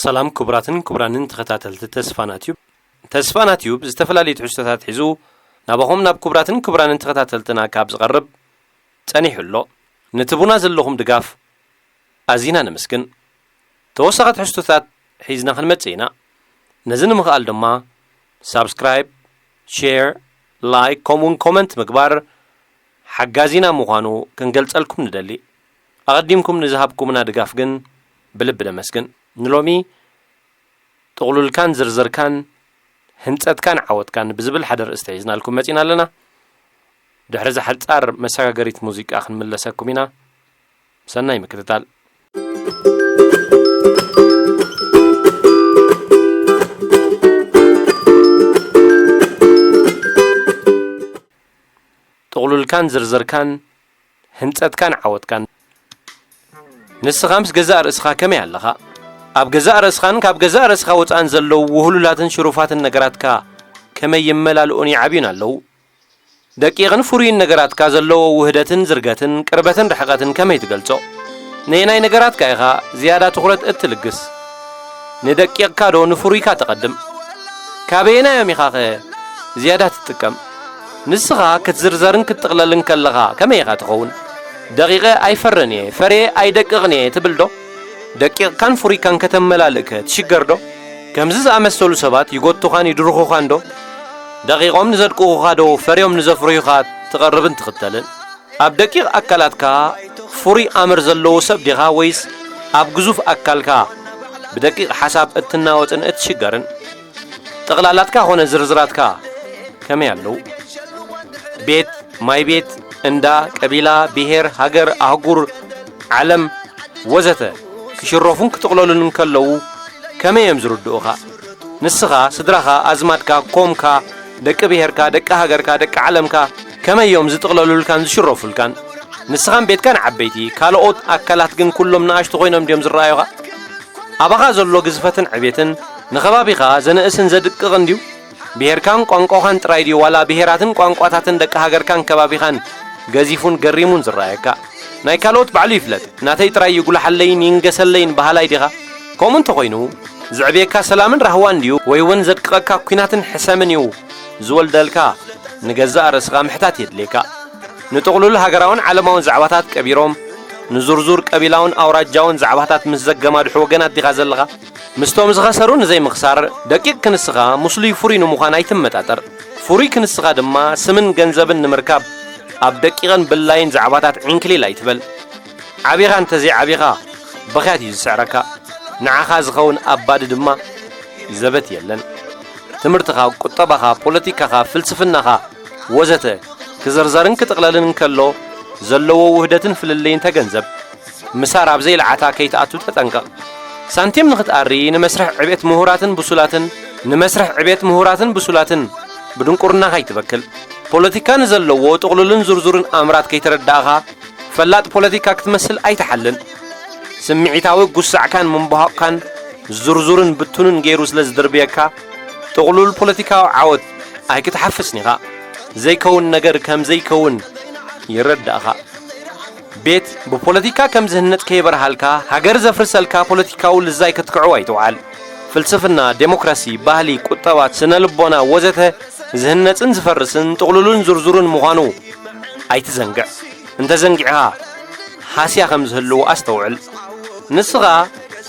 ሰላም ክቡራትን ክቡራንን ተኸታተልቲ ተስፋና ቲዩብ። ተስፋና ቲዩብ ዝተፈላለዩ ትሕዝቶታት ሒዙ ናባኹም ናብ ክቡራትን ክቡራንን ተኸታተልትና ካብ ዝቐርብ ጸኒሑ ኣሎ። ንትቡና ዘለኹም ድጋፍ ኣዚና ነመስግን። ተወሳኺ ትሕዝቶታት ሒዝና ክንመጽእ ኢና። ነዚ ንምኽኣል ድማ ሳብስክራይብ፣ ሼር፣ ላይክ ከምኡውን ኮመንት ምግባር ሓጋዚና ምዃኑ ክንገልጸልኩም ንደሊ። ኣቐዲምኩም ንዝሃብኩምና ድጋፍ ግን ብልቢ ነመስግን። ንሎሚ ጥቕሉልካን ዝርዝርካን ህንጸትካን ዓወትካን ብዝብል ሓደ ርእስቲ ሒዝናልኩም መጺና ኣለና። ድሕሪ እዛ ሓጻር መሰጋገሪት ሙዚቃ ክንምለሰኩም ኢና። ሰናይ ምክትታል። ጥቕሉልካን ዝርዝርካን ህንጸትካን ዓወትካን። ንስኻ ምስ ገዛእ ርእስኻ ከመይ ኣለኻ? ኣብ ገዛእ ርእስኻን ካብ ገዛእ ርእስኻ ወጻእን ዘለዉ ውህሉላትን ሽሩፋትን ነገራትካ ከመይ ይመላልኡን ይዓብዩን ኣለዉ? ደቂቕን ፍሩይን ነገራትካ ዘለዎ ውህደትን ዝርገትን ቅርበትን ርሕቐትን ከመይ ትገልጾ? ነየናይ ነገራትካ ኢኻ ዝያዳ ትኹረት እትልግስ? ንደቂቕካ ዶ ንፍሩይካ ተቐድም? ካበየናዮም ኢኻኸ ዝያዳ ትጥቀም? ንስኻ ክትዝርዘርን ክትጥቕለልን ከለኻ ከመይ ኢኻ ትኸውን? ደቂቐ ኣይፈርን እየ፣ ፈርየ ኣይደቅቕን እየ ትብል ዶ? ደቂቕካን ፍሩይካን ከተመላልእከ ትሽገር ዶ? ከምዚ ዝኣመሰሉ ሰባት ይጎቱኻን ይድርኹኻን ዶ? ደቂቖም ንዘድቅቑኻ ዶ ፈርዮም ንዘፍርዩኻ ትቐርብን ትኽተልን? ኣብ ደቂቕ ኣካላትካ ፍሩይ ኣምር ዘለዎ ሰብ ዲኻ ወይስ ኣብ ግዙፍ ኣካልካ ብደቂቕ ሓሳብ እትናወጽን እትሽገርን? ጠቕላላትካ ኾነ ዝርዝራትካ ከመይ ኣለዉ? ቤት፣ ማይ ቤት፣ እንዳ፣ ቀቢላ፣ ብሄር፣ ሃገር፣ ኣህጉር፣ ዓለም ወዘተ ክሽረፉን ክጥቕለሉን እንከለዉ ከመይ እዮም ዝርድኡኻ? ንስኻ፣ ስድራኻ፣ ኣዝማድካ፣ ኮምካ፣ ደቂ ብሄርካ፣ ደቂ ሃገርካ፣ ደቂ ዓለምካ ከመይ እዮም ዝጥቕለሉልካን ዝሽረፉልካን? ንስኻን ቤትካን ዓበይቲ፣ ካልኦት ኣካላት ግን ኩሎም ንኣሽቱ ኮይኖም ድዮም ዝረኣዩኻ? ኣባኻ ዘሎ ግዝፈትን ዕቤትን ንኸባቢኻ ዘንእስን ዘድቅቕን ድዩ? ብሄርካን ቋንቋኻን ጥራይ ድዩ ዋላ ብሄራትን ቋንቋታትን ደቂ ሃገርካን ከባቢኻን ገዚፉን ገሪሙን ዝረኣየካ? ናይ ካልኦት ባዕሉ ይፍለጥ፣ ናተይ ጥራይ ይጉላሓለይን ይንገሰለይን በሃላይ ዲኻ? ከምኡ እንተኾይኑ፣ ዘዕብየካ ሰላምን ራህዋን ድዩ ወይ እውን ዘድቅቐካ ኲናትን ሕሰምን እዩ ዝወልደልካ? ንገዛእ ርእስኻ ምሕታት የድልየካ። ንጥቕሉል ሃገራውን ዓለማውን ዛዕባታት ቀቢሮም፣ ንዙርዙር ቀቢላውን ኣውራጃውን ዛዕባታት ምስ ዘገማድሑ ወገናት ዲኻ ዘለኻ? ምስቶም ዝኸሰሩ ንዘይምኽሳር፣ ደቂቕ ክንስኻ ምስሉይ ፍሩይ ንምዃን ኣይትመጣጠር። ፍሩይ ክንስኻ ድማ ስምን ገንዘብን ንምርካብ ኣብ ደቂቕን ብላይን ዛዕባታት ዕንክሊል ኣይትበል። ዓቢኻ እንተዘይዓቢኻ፣ ብኽያት እዩ ዝስዕረካ። ንዓኻ ዝኸውን ኣባዲ ድማ ዘበት የለን። ትምህርትኻ፣ ቁጠባኻ፣ ፖለቲካኻ፣ ፍልስፍናኻ ወዘተ ክዝርዘርን ክጥቕለልን እንከሎ፣ ዘለዎ ውህደትን ፍልልይን ተገንዘብ። ምሳር ኣብ ዘይለዓታ ከይትኣቱ ተጠንቀቕ። ሳንቲም ንኽትኣሪ ንመስርሕ ዕቤት ምሁራትን ብሱላትን፣ ንመስርሕ ዕቤት ምሁራትን ብሱላትን ብድንቁርና ከይትበክል። ፖለቲካ ንዘለዎ ጥቕሉልን ዝርዙርን ኣምራት ከይተረዳእኻ፣ ፈላጥ ፖለቲካ ክትመስል ኣይትሓልን። ስምዒታዊ ጉሳዕካን ምንባሆቕካን ዝርዙርን ብቱንን ገይሩ ስለ ዝድርብየካ፣ ጥቕሉል ፖለቲካዊ ዓወት ኣይክትሓፍስን ኢኻ። ዘይከውን ነገር ከም ዘይከውን ይረዳእኻ። ቤት ብፖለቲካ ከም ዝህነጽ ከይበርሃልካ፣ ሃገር ዘፍርሰልካ ፖለቲካዊ ልዛይ ከትክዕው ኣይትውዓል። ፍልስፍና፣ ዴሞክራሲ፣ ባህሊ፣ ቁጠባ፣ ስነ ልቦና ወዘተ ዝህነጽን ዝፈርስን ጥቕሉሉን ዝርዙሩን ምዃኑ ኣይትዘንግዕ። እንተዘንጊዕኻ ሃስያ ከም ዝህልዎ ኣስተውዕል። ንስኻ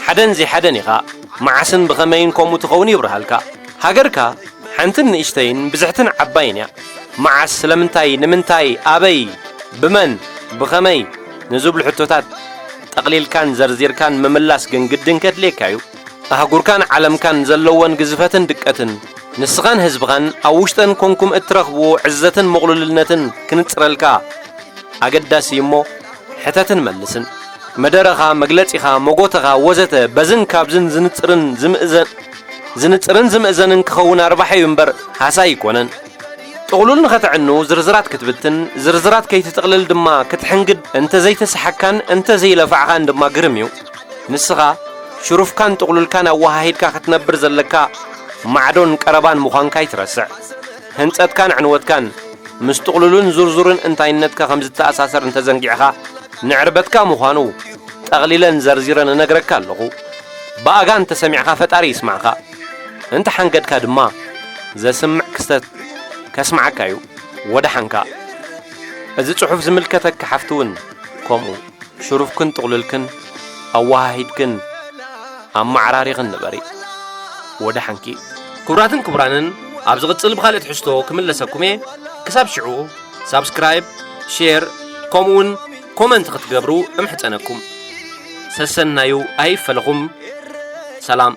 ሓደን ዘይሓደን ኢኻ። መዓስን ብኸመይን ከምኡ ትኸውን ይብርሃልካ። ሃገርካ ሓንትን ንእሽተይን ብዝሕትን ዓባይን እያ። መዓስ፣ ስለምንታይ፣ ንምንታይ፣ ኣበይ፣ ብመን፣ ብኸመይ ንዝብሉ ሕቶታት ጠቕሊልካን ዘርዚርካን ምምላስ ግን ግድን ከድልየካ እዩ። ኣህጉርካን ዓለምካን ዘለወን ግዝፈትን ድቀትን፣ ንስኻን ህዝብኻን ኣብ ውሽጠን ኮንኩም እትረኽብዎ ዕዘትን ምቕሉልነትን ክንጽረልካ ኣገዳሲ እዩ እሞ፣ ሕተትን መልስን፣ መደረኻ፣ መግለጺኻ፣ መጎተኻ ወዘተ በዝን ካብዝን ዝንጽርን ዝምእዘን፣ ዝንጽርን ዝምእዘንን ክኸውን ኣርባሒ እዩ እምበር ሃሳይ ኣይኮነን። ጥቕሉል ንኸተዕኑ ዝርዝራት ክትብትን፣ ዝርዝራት ከይትጥቕልል ድማ ክትሕንግድ እንተዘይተሰሓካን እንተዘይለፋዕኻን ድማ ግርም እዩ። ንስኻ ሽሩፍካን ጥቕሉልካን ኣወሃሂድካ ክትነብር ዘለካ ማዕዶን ቀረባን ምዃንካ ኣይትረስዕ። ህንጸትካን ዕንወትካን ምስ ጥቕሉሉን ዝርዙርን እንታይነትካ ከም ዝተኣሳሰር እንተዘንጊዕኻ፣ ንዕርበትካ ምዃኑ ጠቕሊለን ዘርዚረን እነግረካ ኣለኹ። ብኣጋ እንተሰሚዕኻ ፈጣሪ ይስማዕኻ፣ እንተሓንገድካ ድማ ዘስምዕ ክስተት ከስምዓካ እዩ። ወደሓንካ። እዚ ጽሑፍ ዝምልከተኪ ሓፍቲ እውን ከምኡ። ሽሩፍክን ጥቕሉልክን ኣወሃሂድክን ኣመዓራሪኽን ንበሪ። ወደሓንኪ። ክቡራትን ክቡራንን፣ ኣብ ዝቕጽል ብኻልእ ትሕዝቶ ክምለሰኩም እየ። ክሳብ ሽዑ ሳብስክራይብ፣ ሼር፣ ከምኡውን ኮመንት ክትገብሩ እምሕጸነኩም። ሰሰናዩ ኣይፈለኹም። ሰላም።